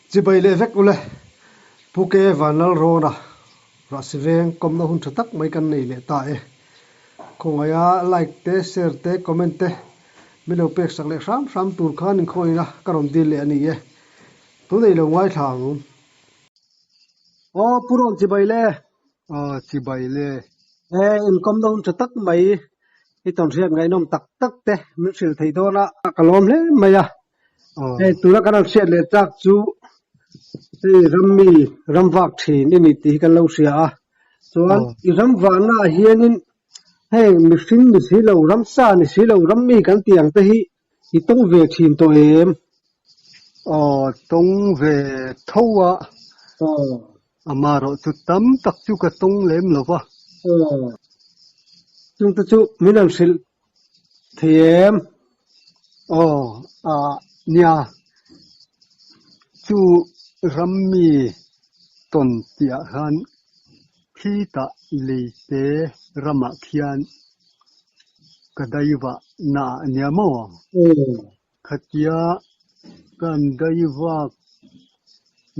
Chibai leh vek ule, Pu Ke Vanlalrawna Rahsi veng kawmna hun tha tak mai kan nei leh ta e. Khawngaia like te, share te, comment te min lo pek sak leh hram hram tur khan inkhawina ka rawn dil leh a ni e. Tunei lo ngaithla ang. Aw Pu Rawn chibai le. Aw chibai le. E inkawmna hun tha tak mai i tawnhriat ngaihnawm tak tak te min hrilh thei dawn a ka lawm hle mai a. Hei tuna kan han hriat leh chak chu hei rammi ram vak thin i ni tih hi kan lo hria a. Chuan i ram vahna ah hianin hei mihring ni si lo ramsa ni si lo rammi kan tih ang te hi i tawng ve thin tawh em? Aw tawng ve tho a. Amaherawh chu tam tak chu ka tawng lem lo va. Aw chungte chu min han hrilh thei em? Aw a nia chu rammi tawn tihah khan khitah leite ramah khian ka daivah naah a nia maw? Khatia kan daivak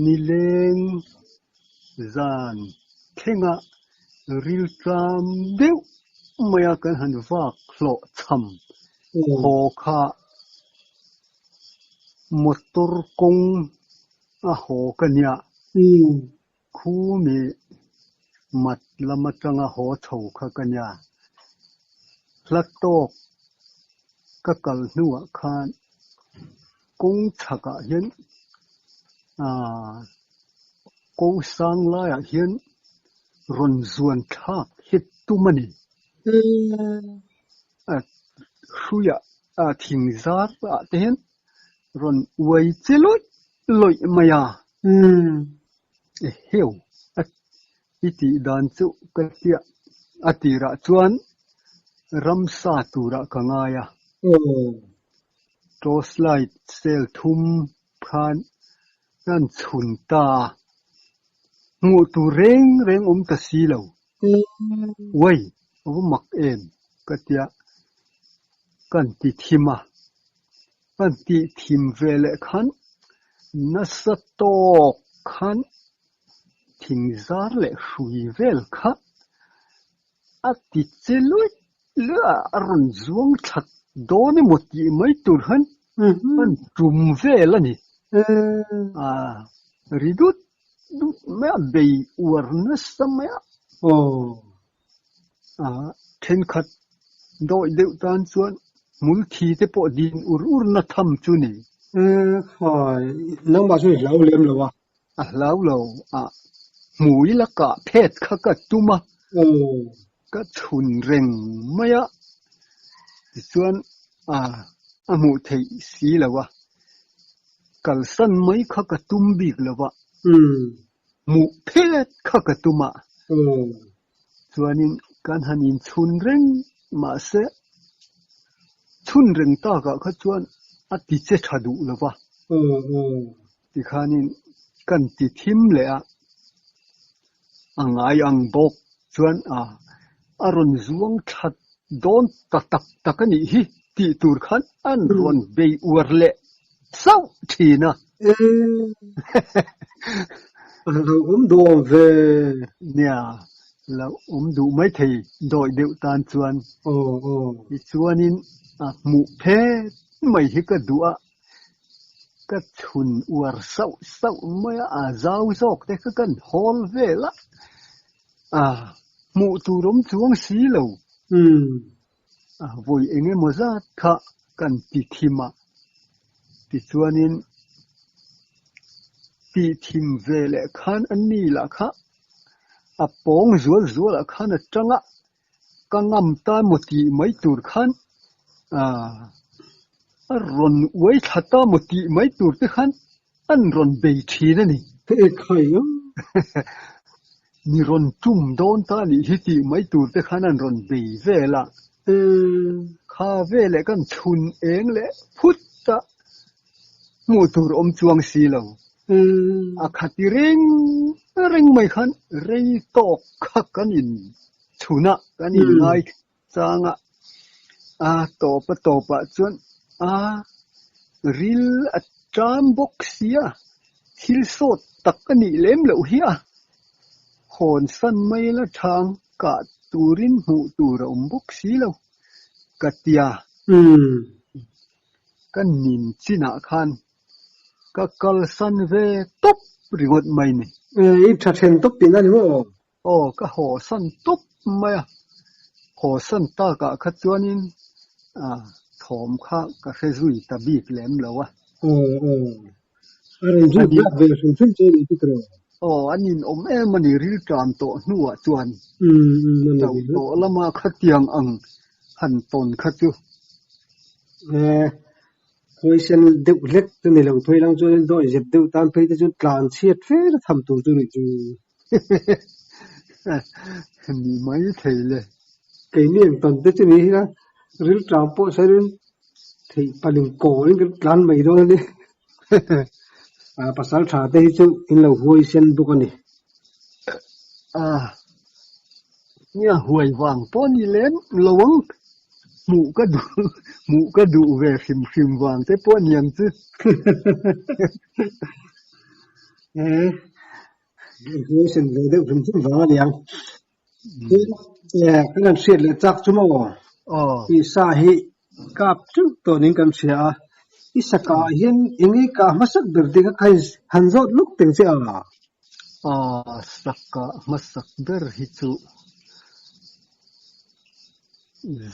nileng zan thlenga rilṭam deuh maia kan han vak hlawh chham haw kha motor kawng a haw ka nia. Khumi mat lam atanga haw chho kha ka nia. Hla tawk ka kal hnuah khan kawng chhakah hian aah ko sang laiah hian rawn zuan thlak hit tum a ni. A hruiah a thing zar ah te hian rawn uai che lawih lawih mai a. Eheu, a i tih dan chu ka tia a tirah chuan ramsa turah ka ngai a. Torch light cell thum khan kan chhun ta a, hmuh tur reng reng awm ta si lo. Uai, a va mak em ka tia kan ti thim a. Kan tih thim ve leh khan nasa tawk khan thing zar leh hrui vel kha a ti che luih luih a, a rawn zuang that dawn emaw tih mai tur khan an tum vel a ni. A ri dut dut mai a, bei uar nasa mai a. A thenkhat dawih deuh tan chuan hmul thi te pawh din ur ur na tham chu ni. Khai, nangmah chu i hlau lem lo a. A hlau lo a, hmui la kah phet kha ka tum a, ka chhun reng mai a, tichuan a a hmuh theih si lo a, kalsan mai kha ka tum bik lo a. Hmuh phet kha ka tum a, chuanin kan han inchhun reng mahse chhun reng takah kha chuan a ti che tha duh lo va, tikhanin kan ti thim leh a, a ngai ang bawk chuan a a rawn zuang that dawn ta tak tak a nih hi tih tur khan an rawn bei uar leh chauh thin a. Lo awm duh awm ve. Nia, lo awm duh mai thei dawih deuh tan chuan. Tichuanin a hmuh phet mai hi ka duh a, ka chhun uar sauh sauh mai a, a zau zawk te kha kan hawl vel a, a hmuh tur awm chuang si lo. A vawi eng emaw zat kha kan ti thim a, tichuanin tih thim ve leh khan a ni lah kha a pawng zual zual ah khan a tang a, ka ngam ta maw tih mai tur khan a rawn uai thla ta maw tih mai tur te khan an rawn bei thin a ni. Ni rawn tum dawn ta nih hi tih mai tur te khan an rawn bei vel a. Kha veleh kan chhun eng leh phut a hmuh tur awm chuang si lo. A khati reng reng mai khan rei tawk kha kan in chhun a, kan in ngai chang a. A tawp a tawpah chuan a ril a ṭam bawk si a. Thil sawt tak a nih lem loh hi a hawn san mai la thang kah turin hmuh tur a awm bawk si lo ka tia. Ka nin chinah khan ka kalsan ve tawp ringawt mai ni. I tha then tawp tihna ni maw? Aw ka haw san tawp mai a, haw san takah kha chuanin thawm kha ka hre zui ta bik lem lo a. Aw aw, a rawn zui biak ve hrim hrim che ni tuk rawh. Aw, an inawm em a ni rilṭam tawh hnuah chuan chauh tawh lama khatiang ang han tawn kha chu. Khawiisen deuh hlek chu ni lo phei lang chuanin dawi zep deuh tan phei te chu tlan chhiat fer a tham tur chu ni chu. Ni mai thei le. Keini ang tawn te chu ni hi a, rilṭam pawh sawiin theih paling kawlin kan tlan mai dawn a ni. Pasal tha te hi chu in lo huaisen bawk a ni. Nia huai vang pawh ni lem lo ang. Hmuh ka duh hmuh ka duh ve hrim hrim vang te pawh niang chu. Huaisen ve deuh hrim hrim vang a niang. Kan han hriat leh chak chu maw? I sa hi kap teuh tawh niin kan hria a. I sa kah hian eng nge kah hmasak ber tih kha kha han zawt lawk teng che a. Sa kah hmasak ber hi chu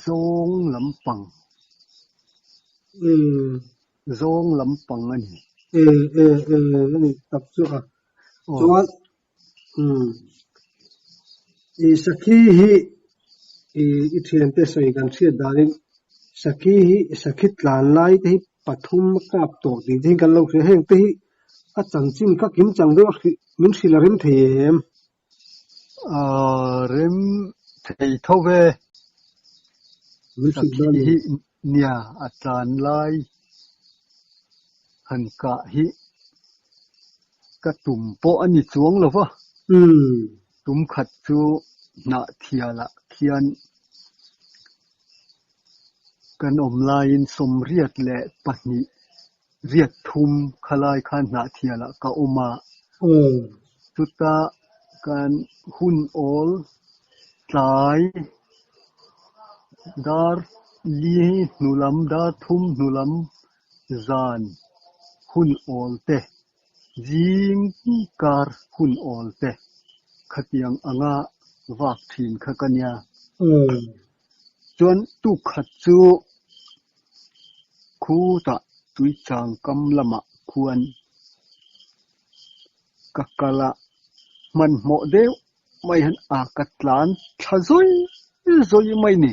zawng lampang. Zawng lampang a ni. A ni tak chu a. Chuan I sakhi hi i thiante sawi kan hriat danin sakhi hi sakhi tlan lai te hi pathum a kap tawh tih te hi kan lo hria. Heng te hi a chanchin kha kim chang deuh a min hrilh a rem thei em? Rem thei tho ve. Sakhi hi nia a tlan lai han kah hi ka tum pawh a ni chuang lo va. Tum khat chu hnah thialah khian kan awm laiin sawmriat leh pahnih riat thum khalai khan hnah thialah ka awm a. Chuta kan hun awl tlai dar li hnu lam dar thum hnu lam zan hun awl te, zing kar hun awl te khatiang anga vak thin kha ka nia. Chuan tukkhat chu khutah tuichang kam lamah khuan ka kal a, hmanhmawh deuh mai hian a ka tlan thla zawi zawi mai ni.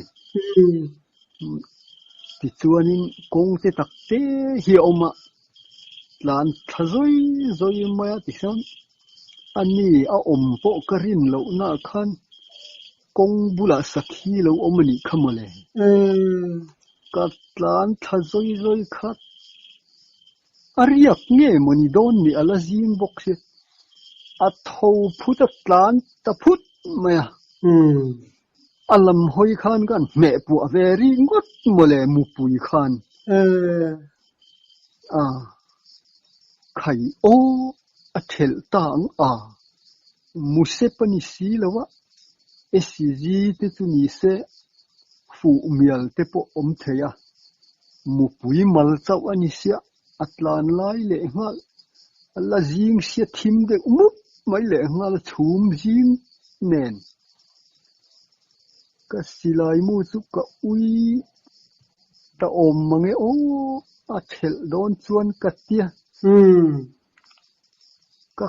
Tichuanin kawng te tak te hi a awm a, tlan thla zawi zawi mai a tihian a ni a awm pawh ka rin lohnaah khan kawng bulah sakhi lo awm a nih kha mawle. Ka tlan thla zawi zawi kha a riak nge mawni dawn ni a la zing bawk si. A tho phut a tlan ta phut mai a. A lam hawi khan kan hmeh puah ve rih ngawt mawle mupui khan. A khai aw a thelh ta ang a. Musep a ni si lo a, SCG te chu ni se fuh mial te pawh awm thei a. Mupui mal chauh a ni sia. A tlan lai leh nghal a la zing sia thim deuh mup mai leh nghal a chhum zing nen ka silai mu chu ka ui ta awm mang e aw a thelh dawn chuan ka tia ka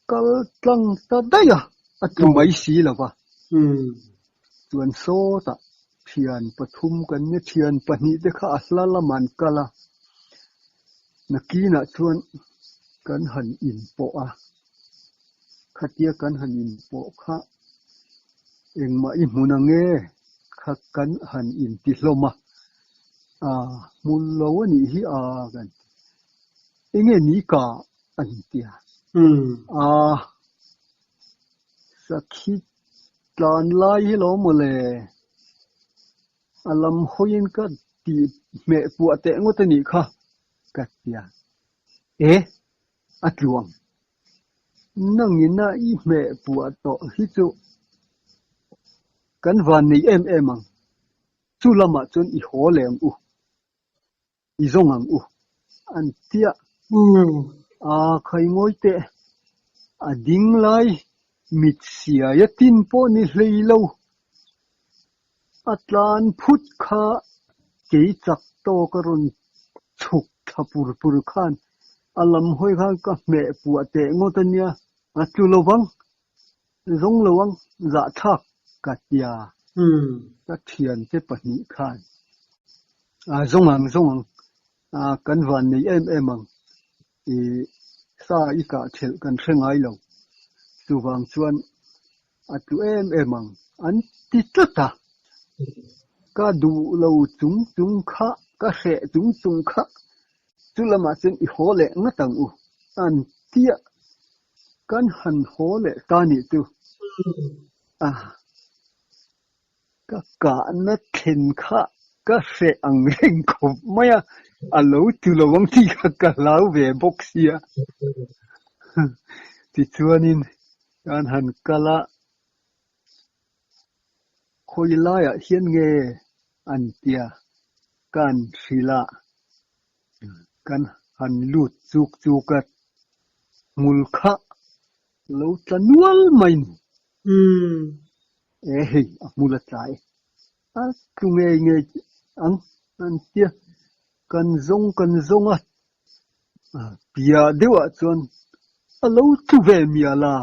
kal tlang ta daih a a tlu mai si lo va chuan sawtah Thian pathum kan nia, thian pahnih te kha a hla lamah an kal a, nakinah chuan kan han inpawh a, khatia kan han inpawh kha engmah i hmun ang e kha kan han inti hlawm a, aa hmu lo a nih hi aa kan ti, enge ni ka an ti a, aa sakhi Tlan lai hi lo maw le? A lam hawiin ka tih hmeh puah teh ngawt a nih kha, ka ti a. E! a tluang. Nangina i hmeh puah tawh hi chu kan van nei em em ang. Chu lamah chuan i haw leh ang u, i zawng ang u an tia. A khai ngawi teh, a ding lai mit siaia tin pawh ni hlei lo. A tlan phut kha kei chak tawk a rawn chhuk thla pur pur khan a lam hawi khan ka hmeh puah teh ngawt a nia, a tlu lo vang, zawng lo ang, zahthlak ka tia. Ka thiante pahnih khan a zawng ang zawng ang, kan van nei em em ang, i sa i kah thelh kan hre ngai lo, chuvang chuan A tlu em em ang an ti tlat a, ka duh lo chung chung kha, ka hreh chung chung kha chu lamah chuan i haw leh ngat ang u an ti a, kan han haw leh ta nih chu a, ka kahna thlen kha ka hreh ang reng khawp mai a, a lo ti lo ang tih kha ka hlau ve bawk sia. Tichuanin Kan han kal a, khawi laiah hian nge an tia kan hrilh a, kan han lut chuk chuk a, hmul kha lo tla nual mai ni. E hei a hmul a tla e, a tlu ngei ngei ang an tia, kan zawng kan zawng a, Piah deuhah chuan a lo thu ve mial a.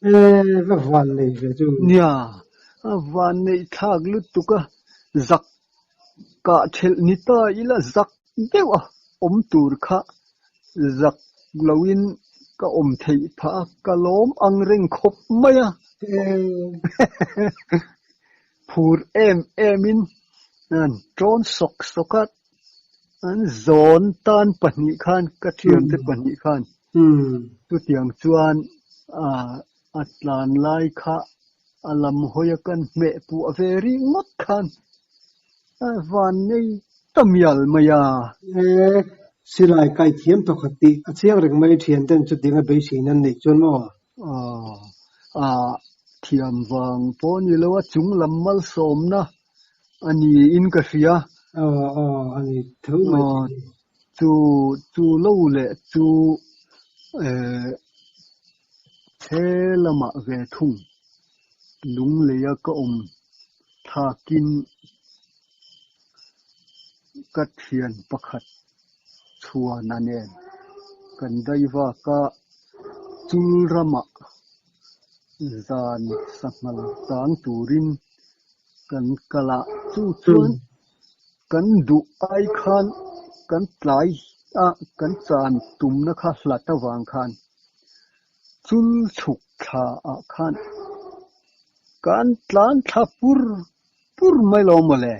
E, va van nei ve chu. Nia, a van neih thlak lutuk a, zak kah thelh ni ta ila zak deuh a awm tur kha zak loin ka awm theih phah a, ka lawm ang reng khawp mai a. Phur em emin an tawn sawk sawk a. An zawn tan pahnih khan, ka thiante pahnih khan chutiang chuan a tlan lai kha a lam hawi a kan hmeh puah ve rih ngawt khan a van nei ta mial mai a. E, silai kai thiam thawkhat tih a chiang reng mai thianten chutiang a beiseina an neih chuan maw? A thiam vang pawh ni lo a chung lam malsawmna a niin ka hria. Aw aw a ni tho mai thei. Chu chu lo leh chu eh he lamah ve thung lungleia ka awm thlakin ka thian pakhat chhuana nen kan daivak a chul ramah zan sanghal chang turin kan kal a, chu chuan kan duh ai khan kan tlai a, kan chan tumna kha hlat avang khan chul chhuk thla ah khan kan tlan thla pur pur mai lo mawle.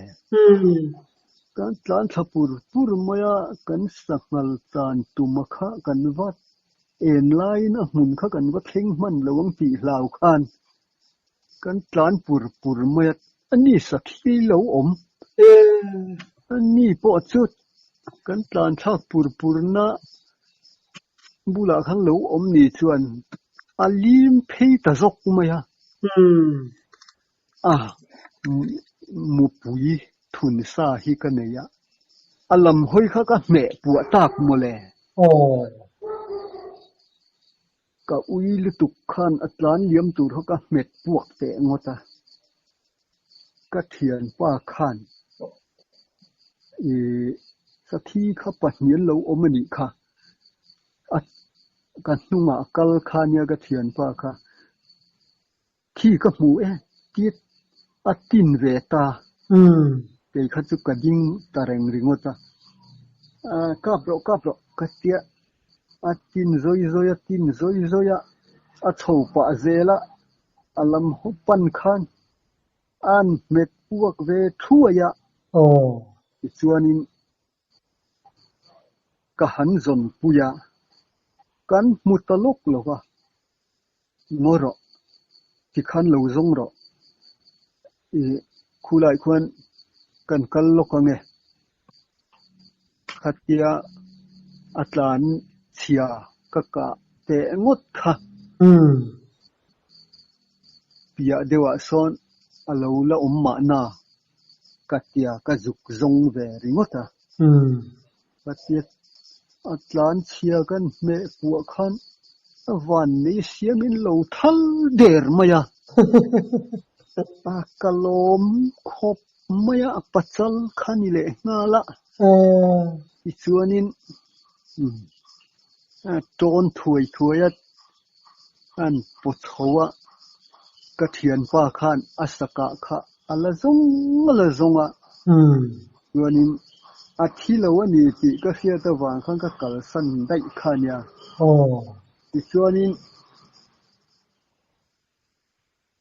Kan tlan thla pur pur mai a, kan sanghal chan tuma kha kan va en laiin a hmun kha kan va thleng hman lo ang tih hlau khan kan tlan pur pur mai a, a ni sakhi lo awm. A ni pawh chu kan tlan thlak pur pur na bulah khan lo awm ni chuan a lim phei ta zawk mai a. A, mupui thun sa hi ka nei a, a lam hawi kha ka hmeh puah tak mawle. Aw. Ka ui lutuk khan a tlan liam tur kha ka hmet puak teh ngawt a. Ka thianpa khan i sathi kha pahnih an lo awm a nih kha. A ka hnungah kal kha nia ka thianpa kha. Khi ka hmu e tit a tin ve ta. Kei kha chu ka ding ta reng ringawt a. Kap rawh kap rawh ka tia a tin zawi zawi a tin zawi zawi a, a chho pah zel a, a lam pan khan a'n hmet uak ve thuai a. Tichuanin Ka han zawn pui a, kan hmu ta lawk lo va, ngaw rawh, tikhan lo zawng rawh, i khulai khuan kan kal lawk ang e, khatia a tlan chhia ka kah teh ngawt kha. Piah deuhah sawn a lo la awm mahna ka tia ka zuk zawng ve ringawt a. Ka tia a tlan chhia kan hmeh puah khan a van nei siamin lo thal der mai a. A ka lawm khawp mai a, a pachal kha ni leh nghal a. Tichuanin tawn thuai thuai a an paw chho a, ka thianpa khan a sakah kha a la zawng a la zawng a. Chuanin a thi lo a ni tih ka hriat avang khan ka kalsan daih kha a nia. Tichuanin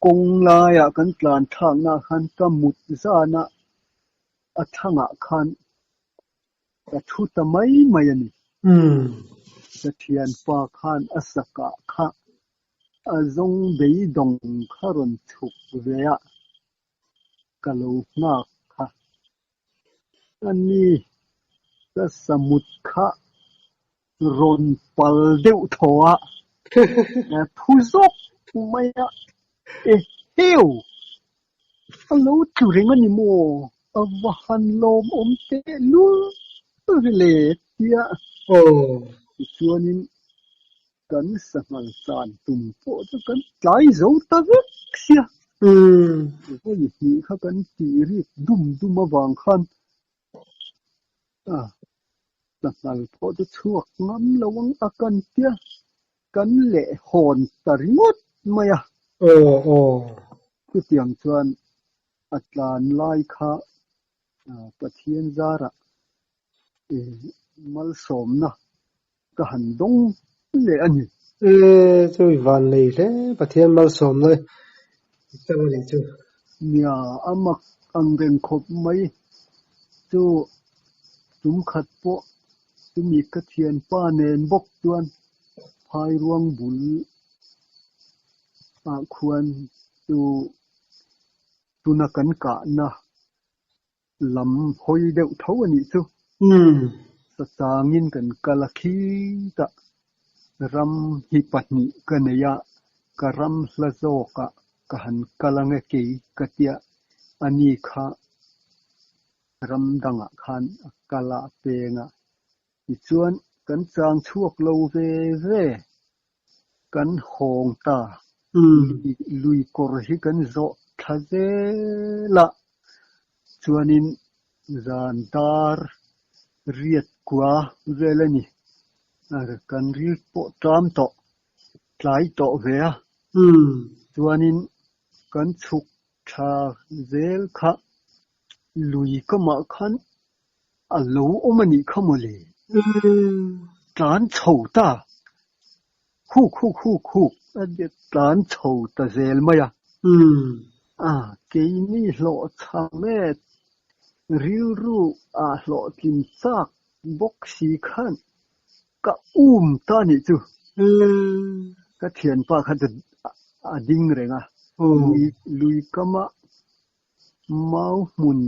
kawng laiah kan tlan thlaknaah khan ka mut zan a, a thlangah khan ka thu ta mai mai a ni. Ka thianpa khan a sakah kha a zawng beidawng kha rawn chhuk ve a, ka lo nghak kha. A ni, ka samut kha rawn pal deuh thaw a, phu zawk mai a, Eheu! A lo tlu reng a ni maw? A va han lawmawm tehlul le tia tichuanin Kan sanghal chan tum pawh chu kan tlai zo ta vek sia. Vawi hnih kha kan tih rik dum dum avang khan sanghal pawh chu chhuak ngam lo ang a kan tia kan leh hawn ta ringawt mai a. Chutiang chuan a tlan lai kha Pathian zarah malsawmna ka han dawng leh a ni. E, chu i van nei hle, Pathian malsawmna i chang a nih chu. Nia, a mak ang reng khawp mai chu tum khat pawh chumi ka thianpa nen bawk chuan Phairuang bul ah khuan chu tuna kan kahna Lam hawi deuh tho a nih chu. Sachangin kan kal a khitah ram hi pahnih ka nei a, ka ram hla zawkah ka han kal ang e kei ka tia a ni kha ram dangah khan a kal a, a peng a. Tichuan kan chang chhuak lo ve ve, kan hawng ta. Lui kawr hi kan zawh thla zel a, chuanin zan dar riat kua vel a ni. Kan ril pawh ṭam tawh, tlai tawh ve a. Chuanin kan chhuk thla zel kha lui kamah khan A lo awm a nih kha mawle. Tlan chho ta. Huk huk huk huk a tlan chho ta zel mai a. A keini hlawhchham e rilru ah hlawhtlin chak bawk si khan ka um ta a nih chu. Ka thianpa kha chu a ding reng a. Lui kama Mau hmun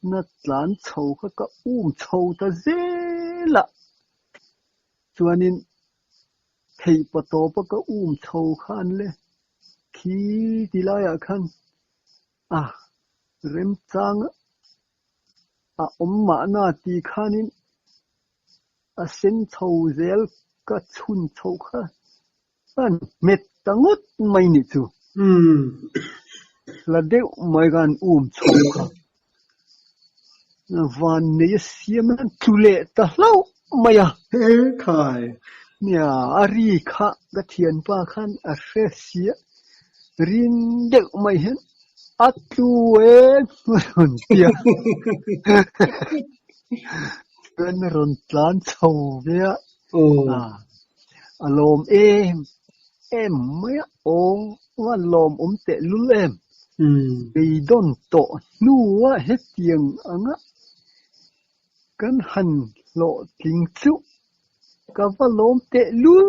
na tlan chho kha ka um chho ta zel a, chuanin theih pa tawpa ka um chho khan le khi ti laiah khan a remchang a awm mahna ti khanin a sen chho zel ka chhun chho kha An hmet ta ngawt mai nih chu. Hla deuh mai khan um chho kha. Van nei a siam an tlu leh ta hlauh mai a. He khai. Nia, a ri kha ka thianpa khan a hre sia. Rin deuh mai hian a tlu e rawn ti a. Chuan a rawn tlan chho ve a. A lawm em em mai a, aw a lawmawm tehlul em. Beidawn tawh hnua hetiang anga kan han hlawhtling chu ka va lawm tehlul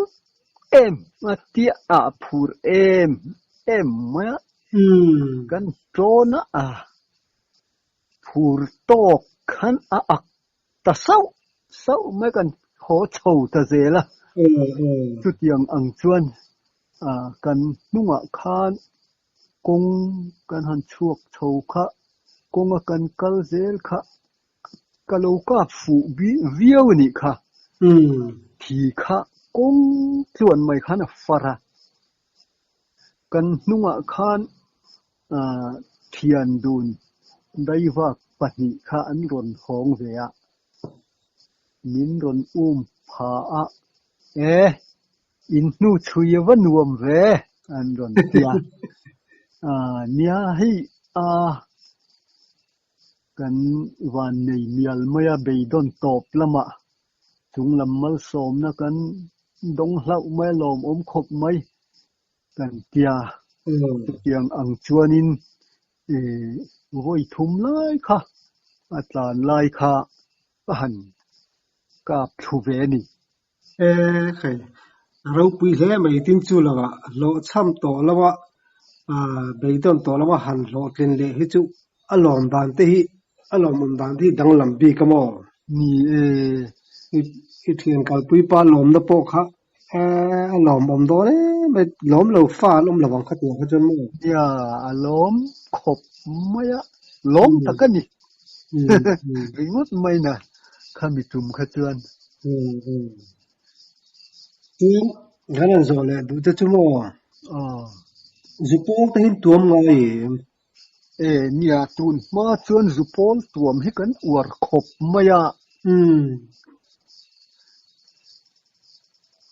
em a tia a phur em em mai a, kan tawn a phur tawk khan a ak Ta sauh sauh mai kan haw chho ta zel a. Chutiang ang chuan kan hnungah khan kawng kan han chhuak chho kha, kawnga kan kal zel kha ka lo kap fuh viau a nih kha. Thi kha kawng tluan mai khan a far a. Kan hnungah khan thian dun daivak pahnih kha an rawn hawng ve a, min rawn um pha a, E, in hnu chhui a va nuam ve, an rawn ti a. Nia hei a kan van nei mial mai a beidawn tawp lamah chung lam malsawmna kan dawng hlauh mai a lawmawm khawp mai. Kan tia, chutiang ang chuanin vawi thum lai kha a tlan lai kha ka han kap thlu ve a ni. E hei, a ropui hle mai tin chu lovah hlawhchham tawh lo a, beidawn tawh lo a han hlawhtlin leh hi chu a lawm dan te hi a lawmawm dan te hi danglam bik a maw? Ni e. I thian kalpui pa lawmna pawh kha A lawmawm dawn em mai, lawm lo fa an awm lo ang kha tih ang kha chuan maw? Nia, a lawm khawp mai a, lawm tak a ni. Ringawt mai na khami tum kha chuan. Tin, kan han zawh leh duh te chu maw? Zupawl te hi tuam ngai em? E, nia, tun hma chuan zupawl tuam hi kan uar khawp mai a. Umm.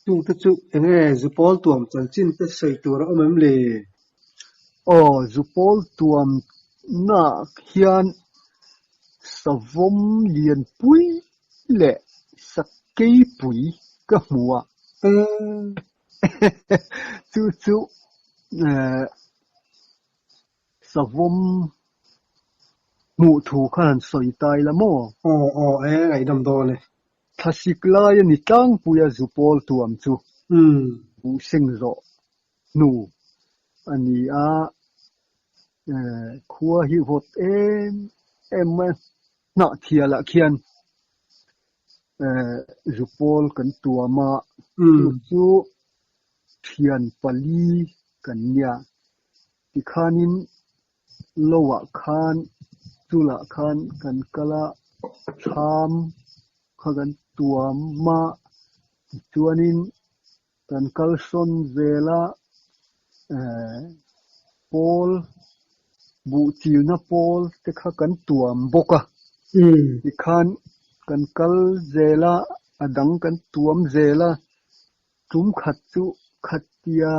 Chungte chu eng nge zupawl tuam chanchin te sawi tur a awm em le? Aw, zupawl tuam naah hian savawm lianpui leh sakeipui ka hmu a. Chu chu Savawm hmuh thu kha han sawi ta ila maw? Aw aw e, ngaihdam dawn e. Thlasik lai a ni tlangpui a zupawl tuam chu buhseng zawh hnu a ni a, khua hi vawt em em mai a, hnah thialah khian zupawl kan tuam a, chu chu thian pali kan nia. Tikhanin loah khan chulah khan kan kal a, thlam kha kan tuam a, tichuanin kan kal sawn zel a, pawl, buh chilna pawl te kha kan tuam bawk a. Tikhan kan kal zel a, a dang kan tuam zel a, Tum khat chu khatia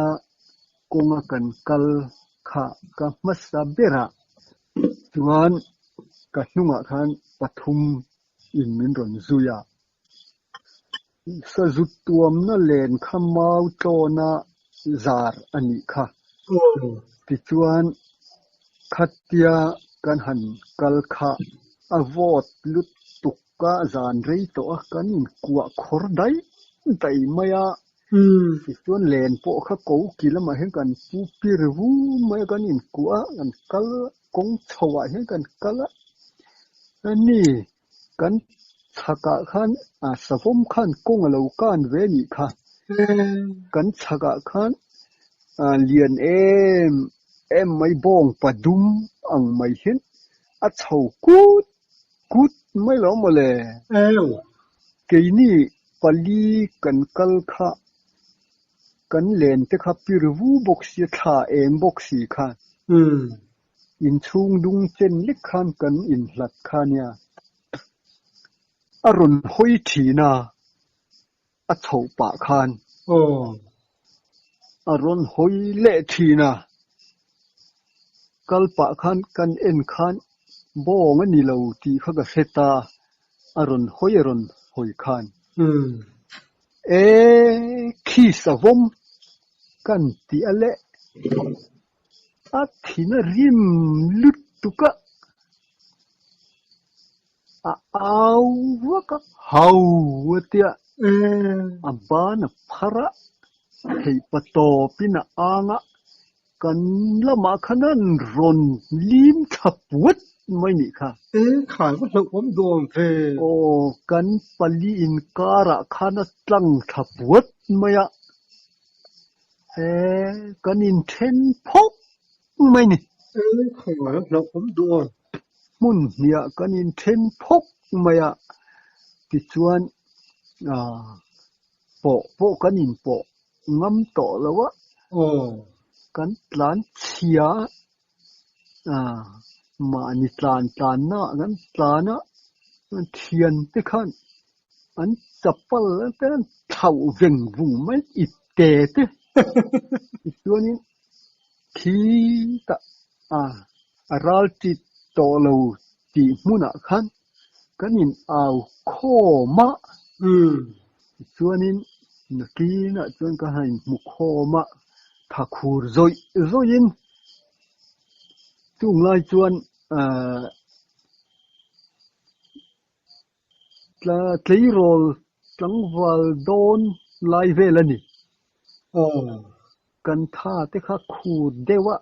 kawnga kan kal kha ka hmasa berah chuan ka hnungah khan pathum in min rawn zui a. Sazut tuamna len kha mau tawna zar a nih kha. Tichuan khatia kan han kal kha a vawt lutuk Ka zan rei tawh a, kan inkuah khawr dai dai mai a, tichuan len pawh kha ko ki lamah hian kan pu pir vu mai a, kan inkuah a, kan kal kawng chho ah hian kan kal a, ani kan chhakah khan savawm khan kawng a lo kan ve a nih kha, kan chhakah khan lian em em mai bawng padum ang mai hian a chho kut Kut mai lo mawle. Eo. Keini pali kan kal kha kan len te kha pir vu bawk si a thla eng bawk si kha. Inchhung dung chen lek khan kan inhlat kha nia. A rawn hawi thin a, a chhoh pah khan. A rawn hawi leh thin a, kal pah khan kan en khan bawng a ni lo tih kha ka hre ta, a rawn hawi a rawn hawi khan. E khi savawm kan tih a leh a thin a rim lutuk a. A au vak a, hau a tia. A ban a phar a, theih pa tawpin a ang a. Kan lamah khan an rawn lim thla puat mai nih kha. E khai va hlauhawm duhawm ve. Aw, kan pali inkarah khan a tlang thla puat mai a. E, kan inthen phawk mai ni. E khai va hlauhawm duhawm. Hmun hniah kan inthen phawk mai a, tichuan pawh pawh kan inpawh ngam tawh lo a, kan tlan chhia a, mahni tlan tlanna ah kan tlan a, thian te khan an chapal te an thlauh veng vung mai ip te te tichuanin khi tah a ral tit tawh lo tih hmunah khan Kan in au khawm a, tichuanin nakinah chuan ka han inhmu khawm a, tha khur zawih zawihin chung lai chuan ahh tleirawl tlangval dawn lai vel a ni. Kan tha te kha khur deuh a,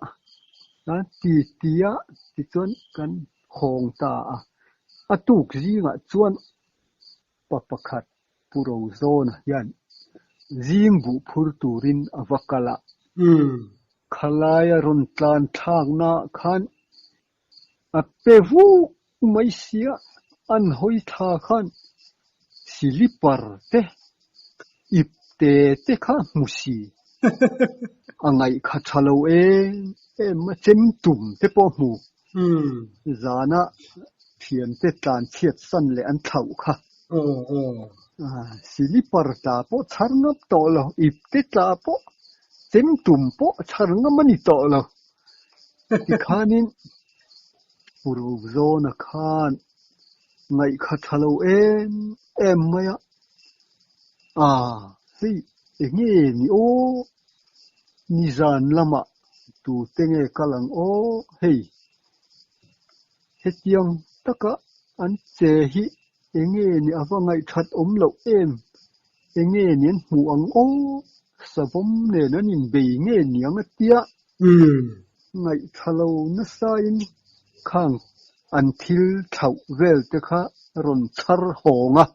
a ti ti a, tichuan kan hawng ta a. A tuk zingah chuan pa pakhat Pu Rozawna hian zing buh phur turin a va kal a. Khalaia rawn tlan thlakna khan a pe vuk mai sia, an hawi thla khan silipar te, ip te te kha hmu si. A ngaih kha tha lo em em a, chem tum te pawh hmu. Zana thiante tlan chhiat san leh an thlauh kha. Silipar tla pawh chhar ngam tawh lo, ip te tla pawh, chem tum pawh chhar ngam a ni tawh lo. Tikhanin Pu Rozawna khan ngaihkha tha lo em em mai a, Aa, hei enge ni aw? Nizan lamah tute nge kal ang aw hei? Hetiang taka an che hi enge ni a va ngaihthat awm loh em? Enge ni an hmuh ang aw? Savawm nen an inbei nge niang a tia? Ngaihthla lo nasain khang an thil thlauh vel te kha rawn chhar hawng a,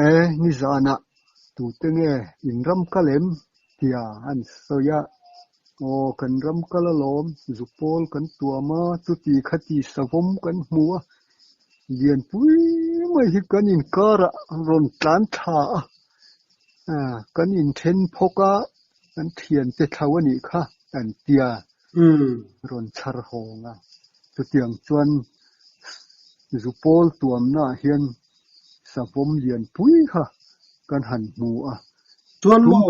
E, nizanah tute nge in ram kal em? tia an sawi a, Aw, kan ram kal alawm, zupawl kan tuam a, chuti khati savawm kan hmu a, lianpui mai hi kan inkarah rawn tlan thla a, kan inthen phawk a, Kan thiante thlo a nih kha kan tia rawn chhar hawng a. Chutiang chuan zupawl tuamnaah hian savawm lianpui kha kan han hmu a. Chuan maw?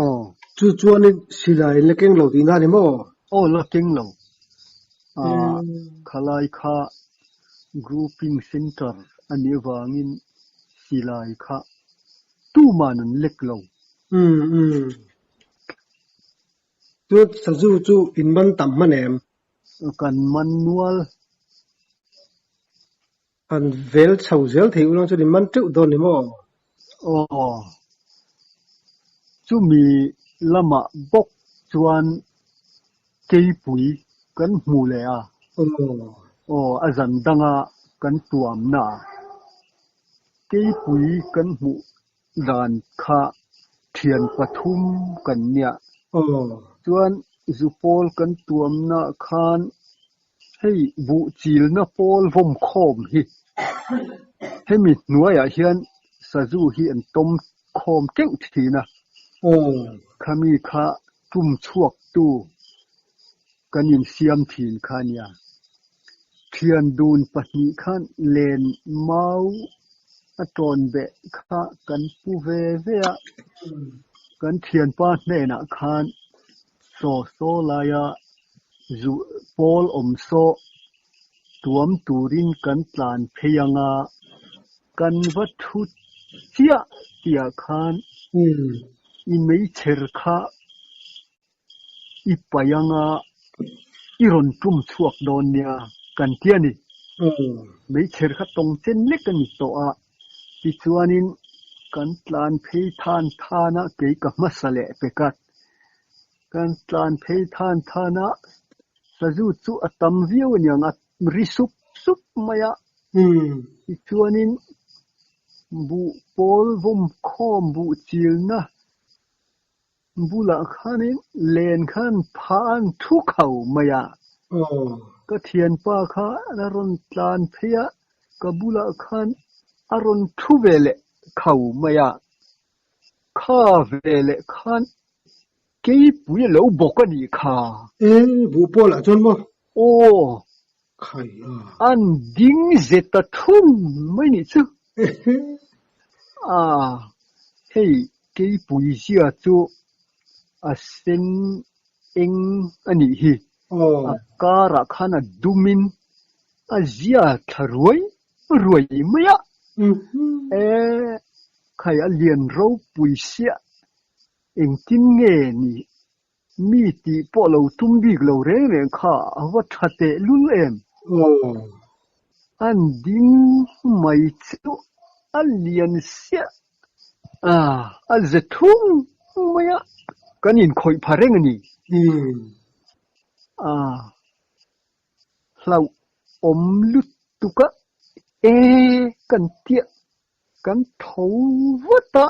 Aw. Chu chuanin silai in la keng lo tihna a ni maw? Aw la keng lo. Khalai kha grouping centre a nih avangin silai kha tuman an lek lo. Umm umm. Chu sazu chu in man tam hman em? Kan man nual. Han vel chho zel thei ulang chuan in man teuh dawn ni maw? Aw. Chumi lamah bawk chuan keipui kan hmu leh a. Aw. Aw, a zan danga kan tuamna ah keipui kan hmuh Dan kha thian pathum kan nia. Chuan zupawl kan tuamna khan hei buh chilna pawl vawm khawm hi hemi hnuaiah hian sazu hi an tawm khawm teuh thin a. Khami kha tum chhuaktu kan insiam thin kha nia. Thian dun pahnih khan len mau a tawn beh kha kan pu ve ve a, kan thianpa hnenah khan saw saw laia zu pawl awm saw tuam turin kan tlan phei ang a, kan va thu chiah tihah khan i meichher kha I paih anga i rawn tum chhuak dawn nia kan ti a ni. Meichher kha tawng chen lek a ni tawh a, tichuanin kan tlan phei than than a, kei ka hmasa leh pek a. Kan tlan phei than than a, sazu chu a tam viau aniang a ri sup sup mai a. Tichuanin buh pawl vawm khawm buh chilna bulah khanin len khan phah an thu kho mai a. Ka thianpa kha a rawn tlan phei a, ka bulah khan a rawn thu ve leh kho mai a. Kha ve leh khan keipui a lo bawk a nih kha. E, buh pawlah chuan maw? Aw. Khai a. An ding zet ta thung mai nih chu. A, hei keipui zia chu a sen eng a nih hi. A karah khan a dumin a zia thla ruai ruai mai a. E, khai a lian ropui siah engtin nge ni Mi tih pawh lo tum bik lo reng reng kha a va tha teh lul em? An ding mai chu a lian siah a, a ze thung mai a, kan inkhawih pha reng a ni. A hlauhawm lutuk a, e kan tiah Kan tho vat a,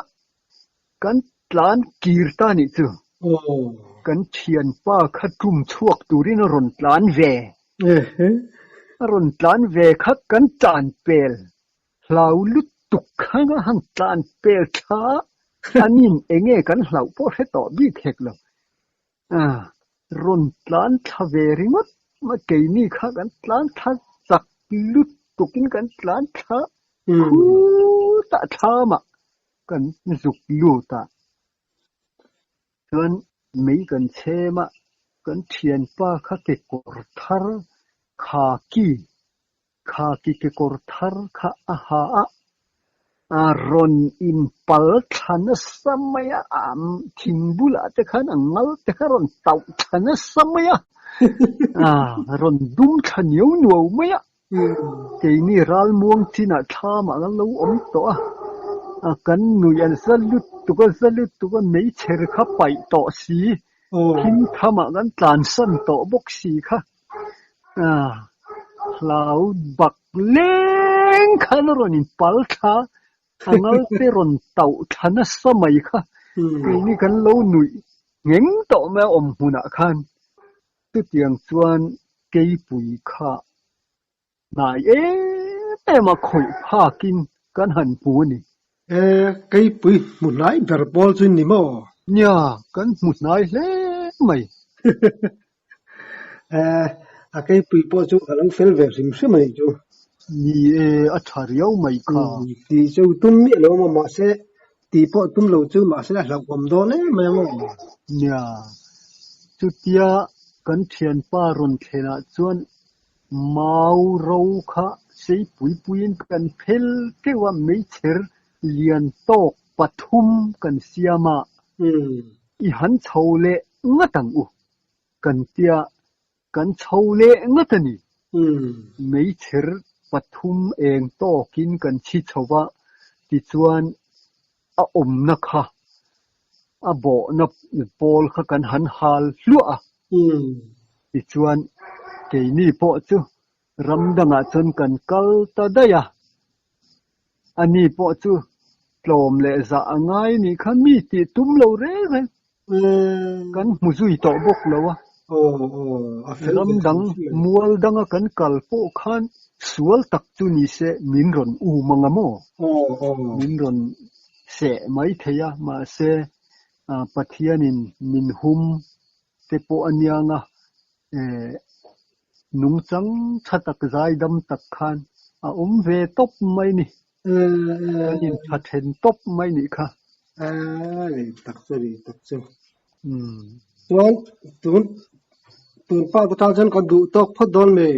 kan tlan kir ta nih chu. Kan thianpa kha tum chhuak turin a rawn tlan ve. A rawn tlan ve kha kan tlan pel hlau lutuk khan a han tlan pel thla a, an in enge kan hlauh pawh hre tawh bik hek lo. Rawn tlan thla ve ringawt mai keini kha kan tlan thla chak lutukin kan tlan thla khutah thlamah kan zuk lut a, chuan mei kan chhem a, kan thianpa kha kekawr thar khaki Khaki kekawr thar kha a ha a, a rawn inpal thla nasa mai a, a thing bulah te khan a ngal te kha a rawn tauh thla nasa mai a, a rawn dum thla niau nuau mai a. Keini ralmuang chinah thlamah kan lo awm tawh a, a kan nuih an za lutuk a, za lutuk a, meichher kha paih tawh si, thim thamah kan tlansan tawh bawk si kha. Hlau bak leng khan a rawn inpal thla, a ngal te rawn tauh thla nasa mai kha. Keini kan lo nuih ngheng tawh mai a awm hmunah khan. Chutiang chuan keipui kha hnai em em a khawih phakin kan han hmu a ni. E, keipui hmu hnai ber pawl chu ni maw? Nia, kan hmu hnai hle mai. E, a keipui pawh chu a lo fel ve hrim hrim a nih chu. Ni e, a tha riau mai kha. Tih chu tum miah lo maw mahse, tih pawh tum lo chu mahse a hlauhawm dawn em mai ang aw. Nia, chutia kan thianpa rawn thlenah chuan Mau ro kha seipui puiin kan phel teuh a, meichher lian tawk pathum kan siam a, i han chho leh ngat ang u kan tia, kan chho leh ngat a ni. Meichher pathum eng tawkin kan chhi chho va, tichuan a awmna kha a bawhna pawl kha kan han hal hluah a. Tichuan, keini pawh chu ram dangah chuan kan kal ta daih a. Ani pawh chu tlawm leh zah a ngai nih kha mi tih tum lo reng reng kan hmu zui tawh bawk lo a. Ram dang mual danga kan kal pawh khan sual tak chu ni se min rawn um ang a maw? Min rawn seh mai thei a, mahse Pathianin min hum te pawh a niang a, nungchang tha tak zaidam tak khan a awm ve tawp mai ni. Kan intha then tawp mai nih kha. Ni tak chu, ni tak chu. Chuan tun tun pa te tan chuan ka duh tawk phawt dawn mi?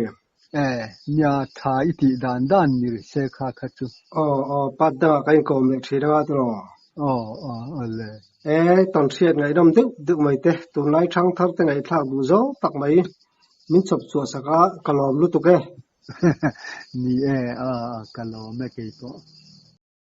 E, nia tha i tih dan dan ni se kha kha chu. Aw aw, part dangah ka inkawm leh thin anga tiraw? Aw aw awle. E, tawnhriat ngaihnawm deuh deuh mai te, tunlai thangthar te ngaihthlak duh zawng tak mai min chawp chhuah sak a, ka lawm lutuk e. Ni e, a ka lawm e keipawh.